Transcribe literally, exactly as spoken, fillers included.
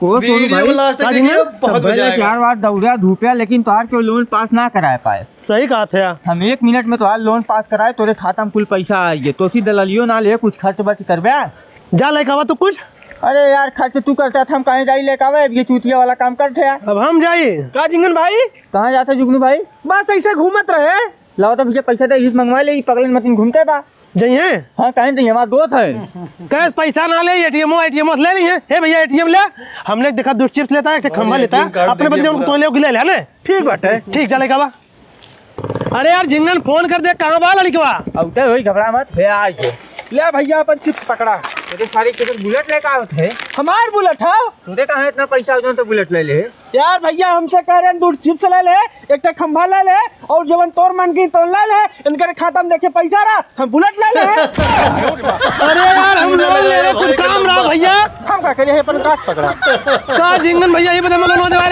ओ सोनू वीडियो भाई, को लास्ट तक का देखिए, झिंगन? बहुत सब मजा आएगा। चार बार दौड़ा धूपा, लेकिन तोहार केहू लोन पास ना कराए पाए। सही कहत है। हम एक मिनट में तोहार लोन पास कराए, तोरे खाता में कुल पैसा आइए। तोसी दलालियो ना ले, कुछ खर्च बर्च करबे? जा लेके आवा तू कुछ। अरे यार, खर्च तू करता था, हम कहीं जाई लेके आवे, अब ये चूतिया वाला काम करते यार। अब हम जाई। का झिंगन भाई? कहाँ जाते जुगनू भाई? बस ऐसे घूमत रहे। लाओ तो भैया पैसा दे, इस मंगवा ले, ई पगलन मतिन घूमते बा। जइहे? हाँ, कहीं नहीं, हमारा दोस्त है। कैश पैसा ना ले, एटीएम, एटीएम ले लिए। हे भैया, एटीएम ले, हमने देखा दो चिप्स लेता है, एक खंभा अरे, लेता है, एटीएम कार्ड अपने देखिए बंदे पूरा। तो ले ले ले, है ना? ठीक बाटे। ठीक, चले का बा? अरे यार, झिंगन फोन कर दे, कहाँ बा लड़कवा? अब तो वही घबरा मत, भैया आ गए। ले भैया, अपन चिप्स पकड़ा। तेरे सारे के बुलेट लेके आवत है। हमार बुलेट है? तूने कहा इतना पैसा उतना तो बुलेट ले ले। यार भैया, हमसे कह रहे हैं, दो चिप्स ले ले, एक ठे खंभा ले ले, और जवन तोर मन की तो ले ले, इनके खाता में देखे पैसा रहा, हम बुलेट ले ले। अरे यार, हम लोन ले रहे, कुछ काम रहा भैया। हम का करिए, अपन काट पकड़ा। का झिंगन भैया, ये बता, हम लोन दे